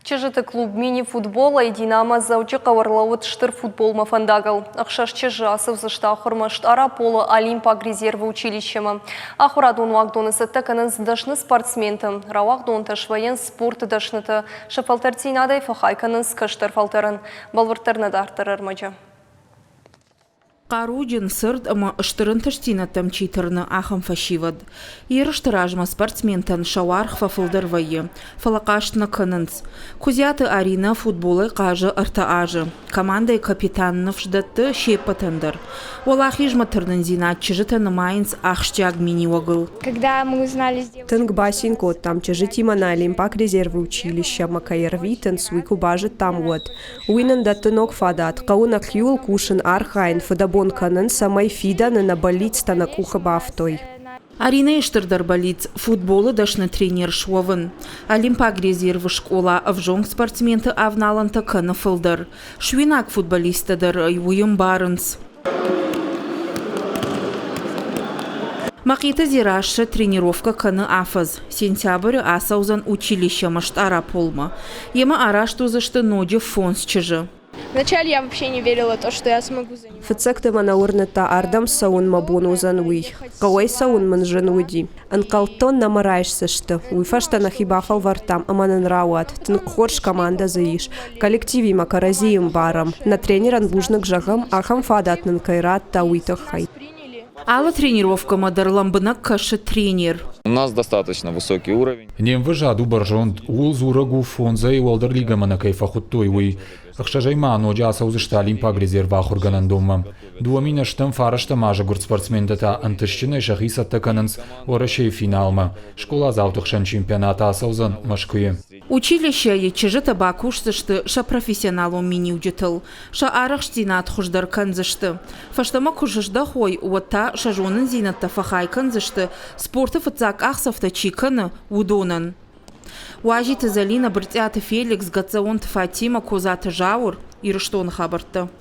Чызджыты клуб мини-футболӕй «Динамо» Дзӕуджыхъӕуы ӕрлӕууыд стыр футболмӕ фӕндагыл. Ӕхсӕз чызджы ацӕудзысты ахуырмӕ Стъараполы Олимпаг резервы училищемӕ. Ахуырадон уагдоны цӕттӕ кӕнынц дӕсны спортсменты. Рауагъдонтӕ свӕййынц спорты дӕсныты. Сӕ фӕлтӕрддзинадӕй фӕхай кӕнынц кӕстӕр фӕлтӕрӕн. Бӕлвырддӕр нӕ дарддӕр ӕрмӕджы. Хъаруджын, цырд ӕмӕ стыр ӕнтыстдзинӕдтӕм чи тырны, ахӕм фӕсивӕд. Ерысты размӕ спортсментӕн сӕ уаргъ фӕфылдӕр вӕййы, фӕлӕ хъаст нӕ кӕнынц. Куыдзиаты Аринӕ футболӕй хъазы ӕртӕ азы. Командӕйы капитан ныфс дӕтты се ппӕтӕн дӕр. Уӕлахизмӕ тырнындзинад чызджытӕ нымайынц ахсджиаг миниуӕгыл. Тынг бацин кодтам, чызджытимӕ нӕ Олимпаг резервы училищемӕ кӕй ӕрвитынц, уый куы базыдтам, уӕд. Уый нын дӕтты ног фадат, хъӕуы нӕхиуыл кусын, архайын, фыдӕбон кӕнын, цӕмӕй фидӕны нӕ бӕллицтӕ нӕ къухы бафтой. Аринӕйы стырдӕр бӕллиц – футболы дӕсны тренер суӕвын. Олимпаг резервы скъола ӕвзонг спортсменты авналӕнтӕ кӕны фылдӕр. Суинаг футболисттӕ дӕр ӕй уый ӕмбарынц. Мӕхъиты Дзерассӕ тренировкӕ кӕны афӕдз. Сентябры ацӕудзӕн училищемӕ Стъараполмӕ. Йемӕ араст уыдзысты ноджы фондз чызджы. Вначале я вообще не верила то, что я смогу заниматься. Фыццӕгты мӕ нӕ уырныдта, ардӕм цӕуын мӕ бон уыдзӕн, уый. Хъӕуӕй цӕуын мын зын уыди. Ӕнхъӕлдтон, нӕ мӕ райсдзысты. Уый фӕстӕ нӕхи бафӕлвӕрдтам ӕмӕ нын рауад. Тынг хорз командӕ дзы ис. Коллективимӕ кӕрӕдзийы ӕмбарӕм. Нӕ тренерӕн бузныг зӕгъӕм, ахӕм фадат нын кӕй радта, уый тыххӕй. Алы тренировкӕмӕ дӕр лӕмбынӕг кӕсы тренер. У нас достаточно высокий уровень. Не мвӕзад у бӕрзонд, ууыл дзурӕг у фондзӕй уӕлдӕр лигӕмӕ нӕ кӕй фӕхуыдтой, уый. Ӕхсӕзӕй ма ноджы ацӕудзысты Олимпаг резервы ахуыргӕнӕндонмӕ. 2008 фарӕстӕм азы гуырд спортсментӕ та ӕнтыстджынӕй сӕхи цӕттӕ кӕнынц Уӕрӕсейы финалмӕ. Скъоладзауты хсӕн чемпионат ацӕудзӕн Мӕскуыйы. Училищӕйы чызджытӕ бакусдзысты сӕ профессионалон миниуджытыл, сӕ арӕхстдзинад хуыздӕр кӕндзысты. Фӕстӕмӕ куы сыздӕхой, уӕд та сӕ зонындзинӕдтӕ фӕхай кӕндзысты, спорты фыццаг къахдзӕфтӕ чи кӕны, уыдонӕн. Уазиты Зӕлинӕ, Брытъиаты Феликс, Гӕццӕуонты Фатимӕ, Козаты Зауыр, Ирыстоны хабӕрттӕ.